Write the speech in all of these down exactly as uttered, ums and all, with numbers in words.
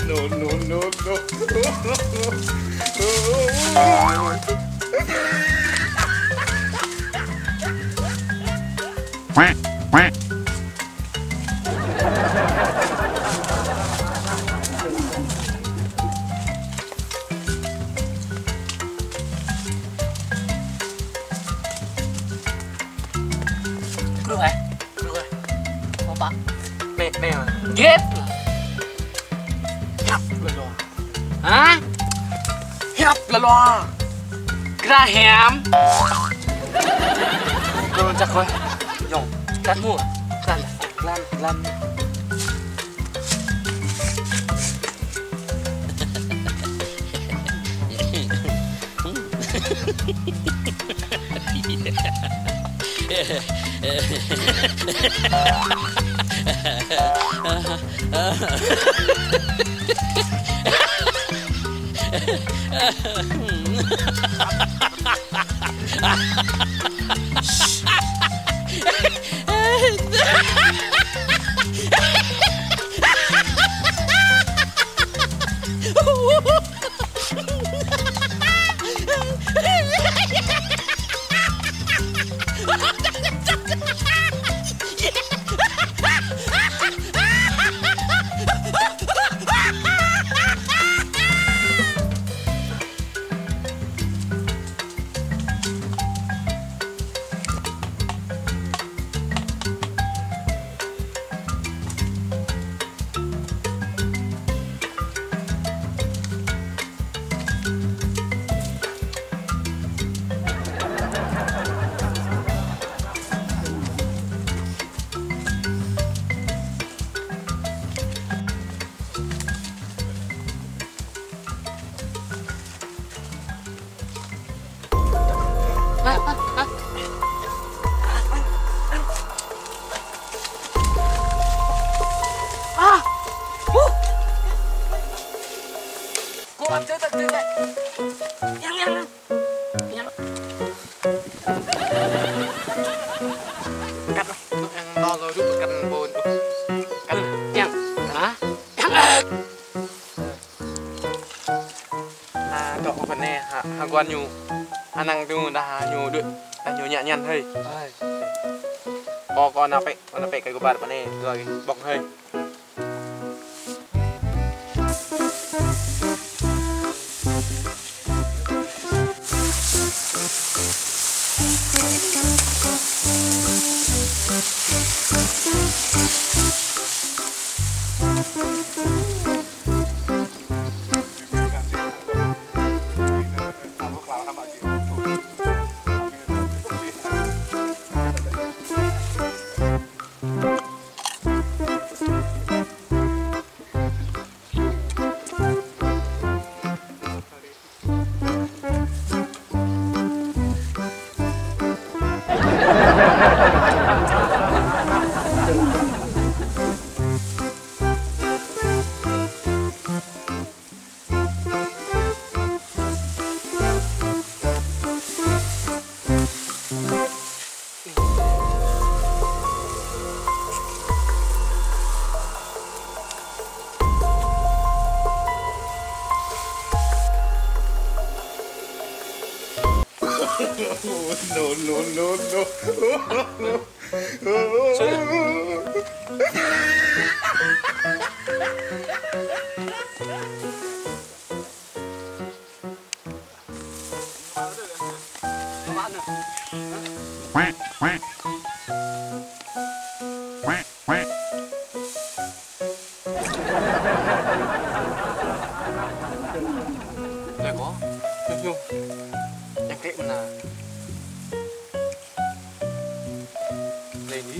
No, no, no, no. Kruh, eh? Kruh, eh? Apa? Mè, mè, mè. Gét. Hiap laloe. Hah? Hiap laloe. Kra hiam. Kruh cak, eh? Yong. Kran mu. Kran. Kran, kran. Ah! Huh! Kok ada tak ada? Yang, yang. Yang. Kat lah. Yang nol tu bukan bun. Kat. Yang. Hah? Yang. Ah, tok bukan ni. Ha, haguan nyu. Anang tu dah nyu duk. Dah nyu nyak nyan, hei. Hai. Kok, kok napek, kok napek kai gubar pane. Tu lagi. Bok, hei. No, no, no, no. Lego, nyang klik mana? Lady.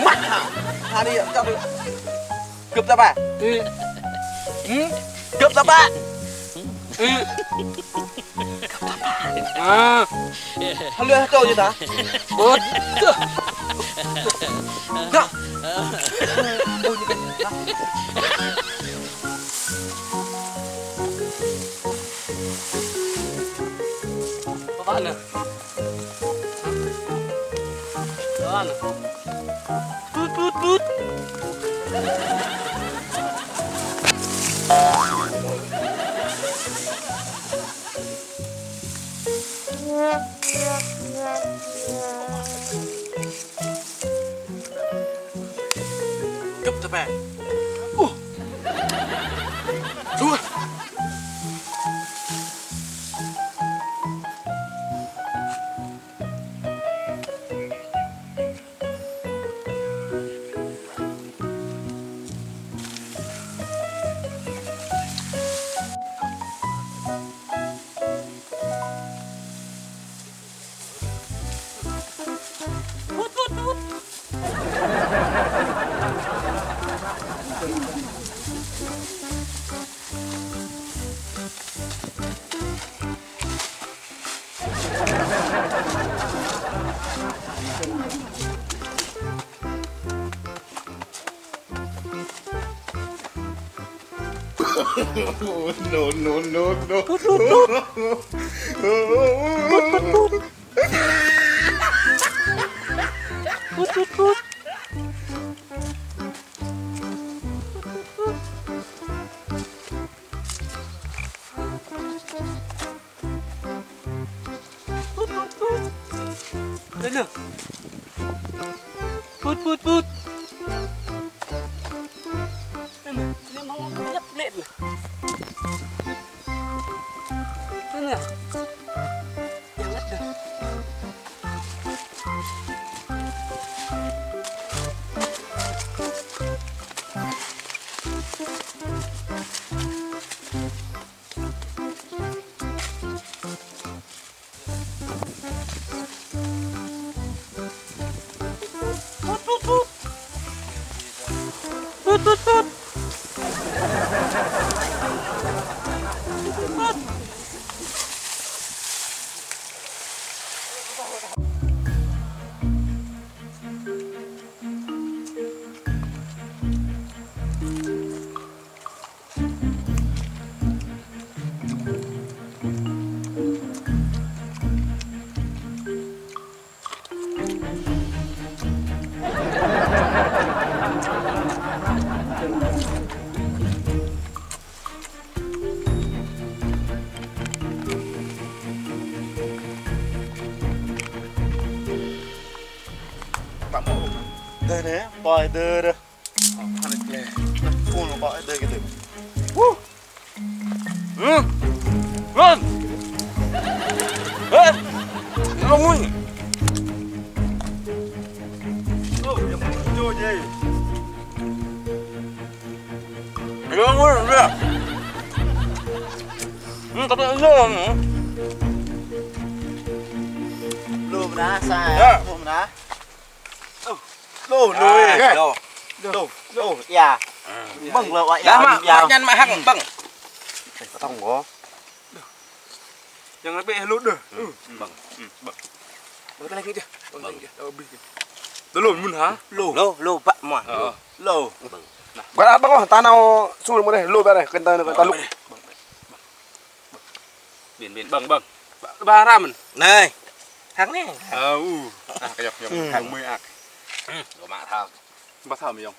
Mat ha. Hari ya, cakap. Geup sabar. Hmm? Geup sabar. Ah. Halo, halo je ta. Betul. Dah. Apa nak? Apa nak? Put, put, put. Jom teupée. Uh. Dua. Put, put, put. No, no, no, no. Put, put, put. Put, put, put. Put, put, put. Sana. Put, put, put. Sana. Sana, mau lihat, lihat. Sana. Jangan dah. Put, put, put. Put, put, put. Put. Pak Mo. Deh, deh, pai deh, deh. Phôn bak ide gitu. Huh. Hmm. Ron. Eh. Tolong ni. Oh, yang muncul je. Tolong ni, ya. Hmm, tapi ini, hmm. Belum dah, say. Ya. Belum dah. Loh, loh, eh. Loh. Loh, loh, ya. Bang, bawa ya. Dah, mak, ya. Mak nyan mak hang, bang. Eh, potong gua. Jangan sampai lhot deh. Hmm, bang. Hmm, bang. Bang, lagi je. Bang, lagi je. Tahu beli je. Dulu, mun, ha? Loh. Loh, loh, Pak Muah. Oh. Loh. Bang. Nah. Bukan abang, oh, tanah, oh, sul, murah, loh, bareh, kentang, kentang, loh. Bang, bang. Bin, bin, bang, bang. Ba-, bara man. Nai. Hang ni. Au. Ah, kayok, kayok. Hmm. Hang mui ak. Hmm, gua mak thau. Ba thau mi yong.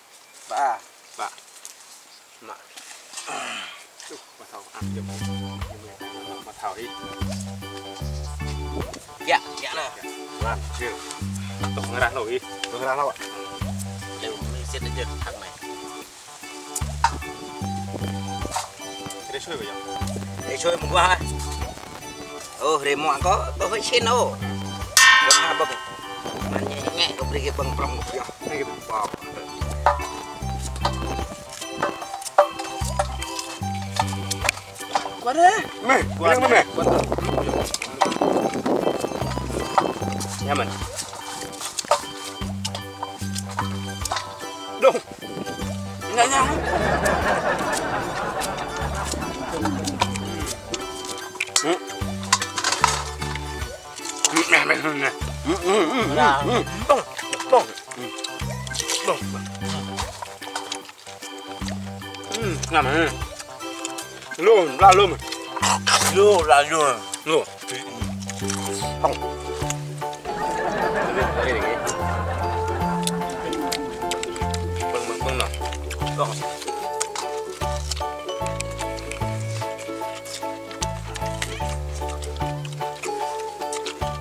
Ba. Ba. Mak. Tuh, ba thau. Ah, yong. Ba thau hi. Ya, ya lah. Wah, ya. Tuh ngerah lo hi. Tuh ngerah lo. Leu, ni sit aja hang nai. Rei sui bak nyoe. Rei sui meuguah, eh. Oh, rei muak ko, boh isin, oh. Boh abang. Man nyek-nyek ko bri bang prong ko piah. Ni gitu. Wow. Kuat, eh? Meh, kuat, meh. Kuat. Nyaman. Dong. Nggak nyaman. Nah, bông, bông, bông. Hmm, ngam, eh. Lom, lah lom. Lom, lah lom. Lom. Tong. Bang, bang, bang, nah. Tong.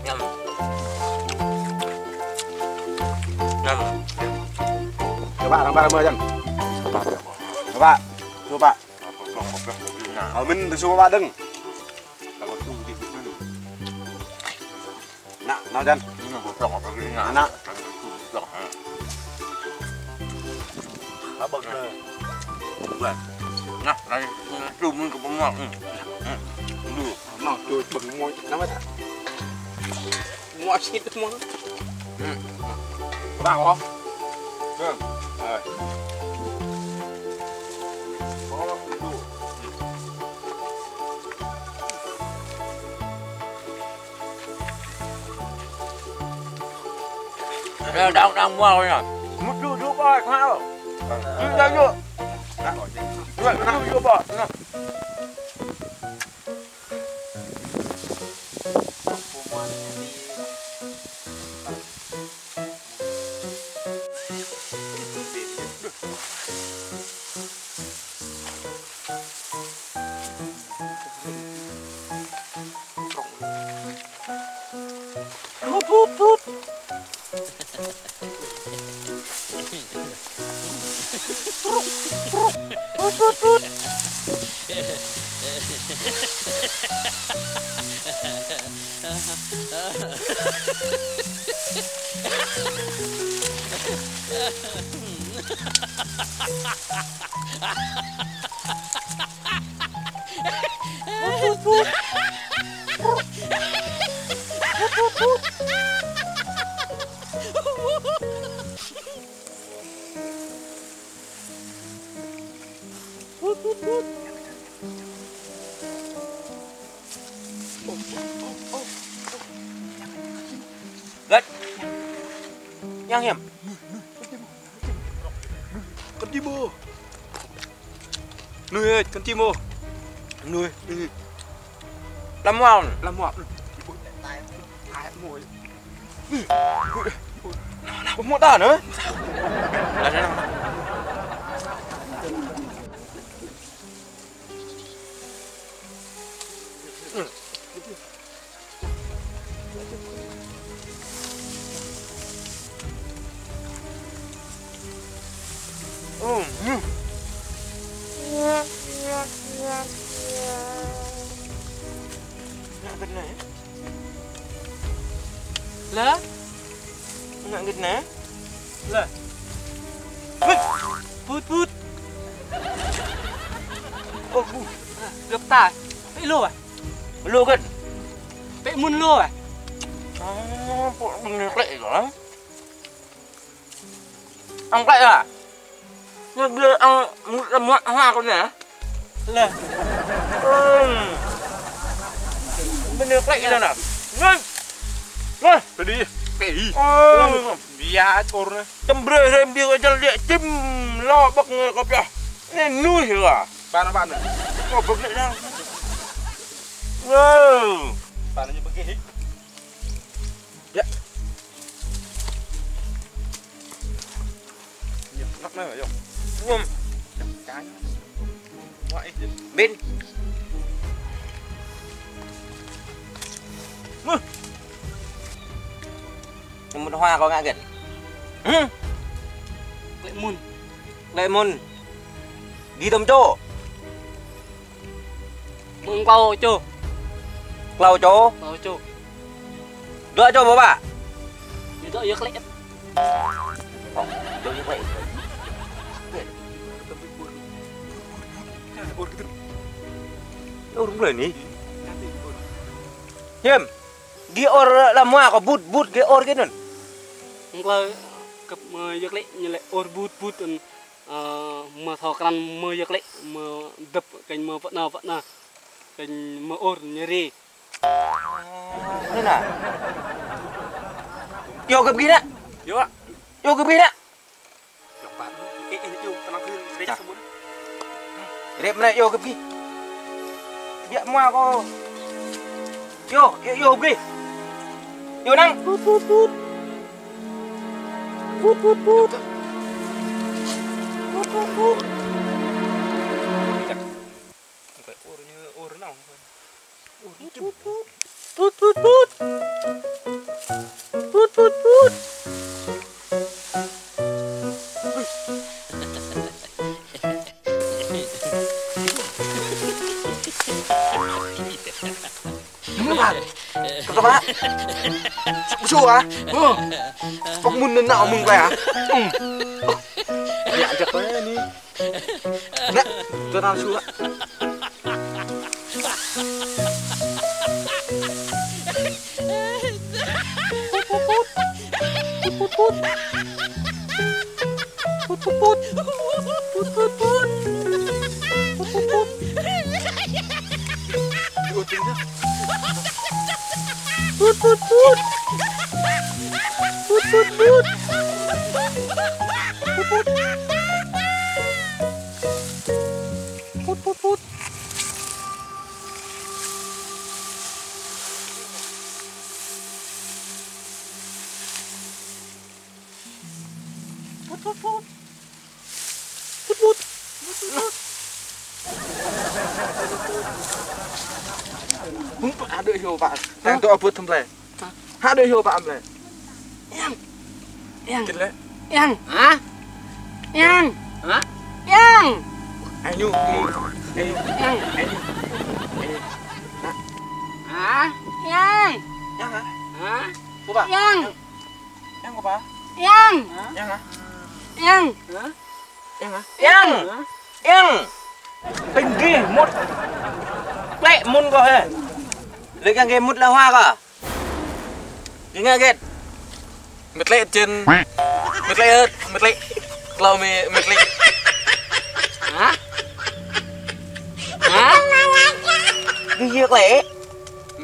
Nyam. Nyam. Coba, orang bareng, Jan. Coba. Coba. Amin, bisu Pak Deng. Nak, nak, Jan. Nak. Abang kena. Bukan. Nah, lagi cuma ke pemuak ni. Hmm. Dulu. Nah, tu bengong nama tak? Muak sikit semua. Hmm. Bang, oh. Hmm. Hai. Oh, itu. Dah, dah, dah mual dah. Mutu juga, ha. Kita yuk. Yuk, yuk, yuk, Pak. Nah. Put, put, put. Put, put, put. Gat. Nyang hiam. Keuntimo. Nui, eh, keuntimo. Nui, nui. Lam mual. Lam mual. Pemuak dah, nah. Dah, dah, dah. Oh, hmm. Nak kena, eh? Lah? Nak kena, eh? Lah. Put, put. Oh, bu. Doktor, pek lo, eh? Lo kan? Pek mun lo, eh? Ah, pok bener pek lo, eh? Angkat lah. Nyoe dia ang muat ha kau ni, eh? Lah. Hmm. Bener pek lo nah. Nah. Nah. Tadi, pei. Oh. Biar korna. Tembre saya dia ajar dia cim lawak bak ngai kopiah. Ni nuih lah. Bana, bana. Oh, begit dah. Wow. Bana je begit. Ya. Ya, nak na, ya. Ngom. Kan. Wah, eh. Bin. Muh. Nyambut hoa kau ngat kan? Hmm? Lek mun. Lek mun. Di dom co. Meuklao co. Klao co. Klao co. Dua co, Bapak. Itu ya klik. Oh, dua co, Bapak. Ureueng ni. Him. Gior lam mua ko but, but gior ginon. Engkau ke, me, yek lek, nyelek or but, but, en, eh, me, sokran me, yek lek, me, dep, kan me, pakna, pakna. Kan me, or, nyeri. Mana? Yo ke pergi nak? Yo, Pak. Yo ke pergi nak? Yo, Pak. Eh, eh, yo, tenang dulu. Saya cakap dulu. Rep mana yo ke pergi? Biar mua ko. Yo, yo, yo pergi. Yo nang. Put, put, put. Put, put, put. Put, put, put. Put, put, put. Put, put, put. Kenapa? Kenapa? Musuh ah. Oh. Pengemun nak omong kaya. Hmm. Ya, ajak kaya ni. Nak, tu nak surat. Put, put, put. Put, put, put. Put, put, put. Put, put, put. Put, put, put. Put, put, put. Put, put, put. Put, put. Put, put, put. Put, put, put. Put, put. Put, put. Aduh, yo, Pak. Hah? Tang tu apa template? Hah? Aduh, yo, Pak Amle. Yang. Yang. Jelek. Yang. Hah? Yang. Hah? Yang. Ayo. Ayo. Yang. Ayo. Ayo. Hah? Hah? Yang. Yang, ah? Hah? Coba. Yang. Yang apa? Yang. Hah? Yang, ah? Yang. Hah? Yang, ah? Yang. Hah? Yang. Pinggih mut. Plek mun kau, eh. Lagi yang mut lah, wah, kau. Ingat, Gét. Meutlék cen. Meutlék, meutlék. Kalau mi, meutlék. Hah? Hah? Dia klik.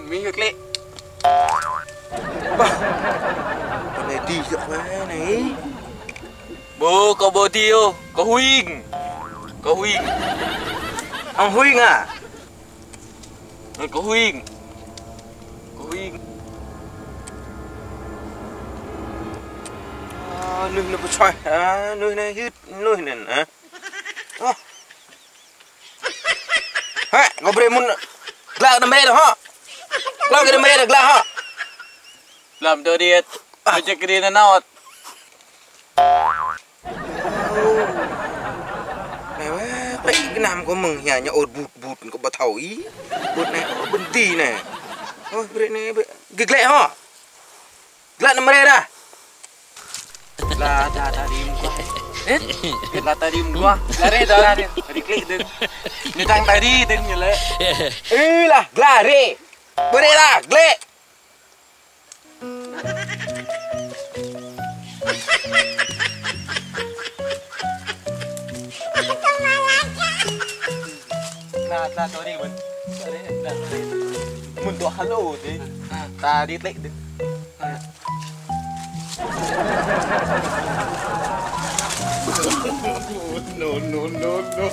Mi klik. Bah. Komedi jak mana ni? Bo, kau bodi yo. Kau huing. Kau huing. Ang huing ah. Eh, keuhuing. Keuhuing. Ah, neuh na peucah. Ah, neuh na hiet, neuh nan, ah. Oh. Hek, kau bri mun glak na mé dah, ha. Glak na mé dah, glak, ha. Lam tu dia. Ah. Macam kena naut. Mewah, pek genam ko meuh ya nyaut but-but ko batau i. But neh, oh, benti neh. Oh, brek neh, brek. Geglek ho. Glak na meuréh dah. Lah, dah, dah, di muka. Eh? Lah, tadi muka. Lari dah. Lari. Tadi klik deng. Nyutang tadi deng nyelek. Eh, lah, glare. Brek dah, glek. Nah, nah, sorry, Bun. Sorry, nah, sorry. Mun tu halo, deh. Nah, tadi klik, deh. Nah. No, no, no, no.